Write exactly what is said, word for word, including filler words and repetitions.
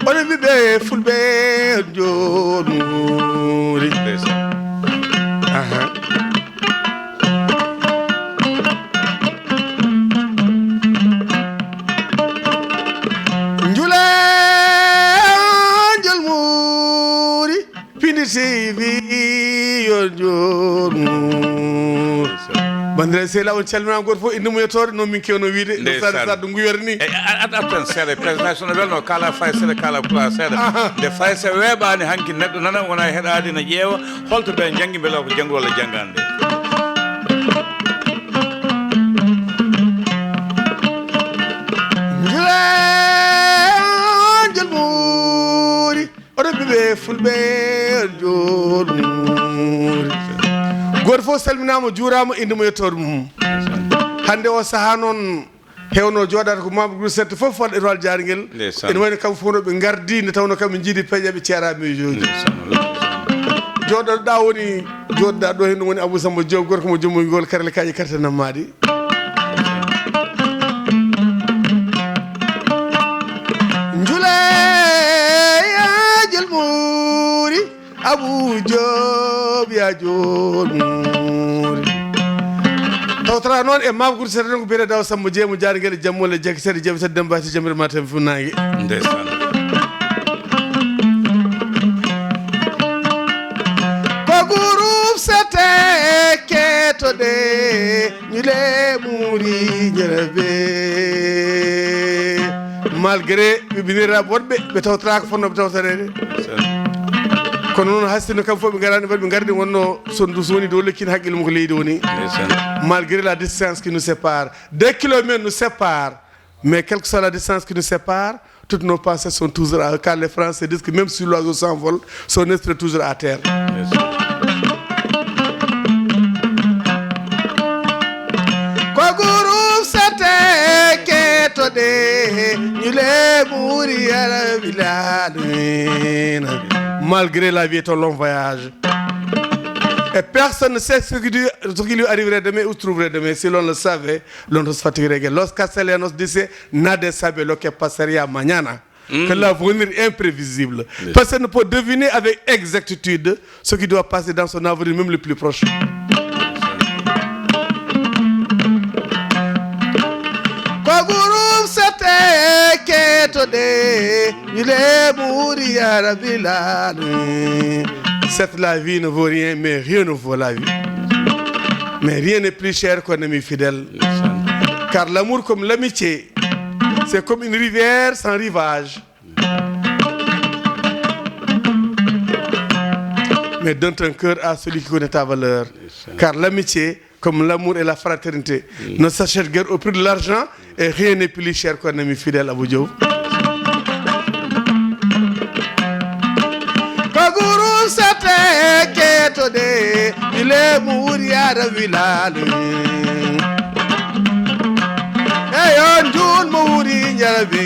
Oɗon ɓiɓɓe fulɓe, on joonuuri. Ndeysaan. Aha. Njule, on jolmuuri. Pindi T V, yo jooɗ. Bandiraɓe sehilaaɓe, on calminaama, gooto fof innde mum e yettoode, no min keewno wiyde, no Ndeysaan. Saare Saare Dungu wiyata ni. E, a, a, a, tan seeɗa, présentation no welno, kaala faayse seeɗa, kaala pulaar seeɗa. Aha. Nde faayse weeɓaani hanki, neɗɗo nana, wona heɗaade, ene ƴeewa, holto ɓe njanngi, mbele ko janngol walla janngaani nde. Njule, on jolmuuri. Oɗon ɓiɓɓe fulɓe, on joonuuri. Gooto fof salminaama, juuraama, innde mum e yettoode mum. Hannde o sahaa noon, heewno jooɗaade ko Mamadou Goursette fof fodde étoile jaarngel. Ndeysaan. Ene wayno kamɓe fof no ɓe ngardi, nde tawnoo kamɓe njiidi peeje, ɓe ceeraa miijooji. Ndeysaan. Jooɗoɗaa woni, jooɗoɗaa ɗo, heen woni Abou Samba Diop, gorko mo jommoygol karle kaaƴe karte nammaɗi. Njule, yaa jolmuuri, Abou Diop, yaa jolmuuri. Tawtoraa noon e Maam Goursette tan ko biyetee Daw Samba Jeey mo Jaari Ngel e Jammuule Jaki Seeɗa Jeeɓi Seeɗa Demba Si Jamir Matam Funaange. Ndeysaan. Ko groupe C T keetoɗe. Njule muuri njarabe. Malgré ɓe biniraaɓe woɗɓe, ɓe tawtoraaka fotnooɓe tawtoreede. Kono noon, hay sinno kamɓe fof ɓe ngaraani, mbaɗi ɓe ngardi, wonno son dus woni dow lekki, haqqille mum ko leydi woni. Ndeysaan. Malgré la distance qui nous sépare, deux kilomètres nous séparent, mais quelle que soit la distance qui nous sépare, toutes nos pensées sont toujours à eux, car les Français disent que même si l'oiseau s'envole, son esprit est toujours à terre. Ko groupe C T keetoɗe, njule muuri njarabe. Malgré la vie est un long voyage. Et personne ne sait ce qui lui, ce qui lui arriverait demain ou trouverait demain. Si l'on le savait, l'on ne se fatiguerait guère. Los Castellanos dice: "Nadie sabe lo que pasaría mañana." Que l'avenir est imprévisible. Personne ne peut deviner avec exactitude ce qui doit passer dans son avenir, même le plus proche. Ko groupe C T keetoɗe, njule muuri njarabe. Cette la vie ne vaut rien, mais rien ne vaut la vie. Mais rien n'est plus cher qu'un ami fidèle. Car l'amour comme l'amitié, c'est comme une rivière sans rivage. Mais donne ton cœur à celui qui connaît ta valeur. Car l'amitié, comme l'amour et la fraternité, ne s'achète guère au prix de l'argent et rien n'est plus cher qu'un ami fidèle, Abou Diop. Ko groupe C T keetoɗe, njule muuri njarabe. Eyo, njule muuri njarabe.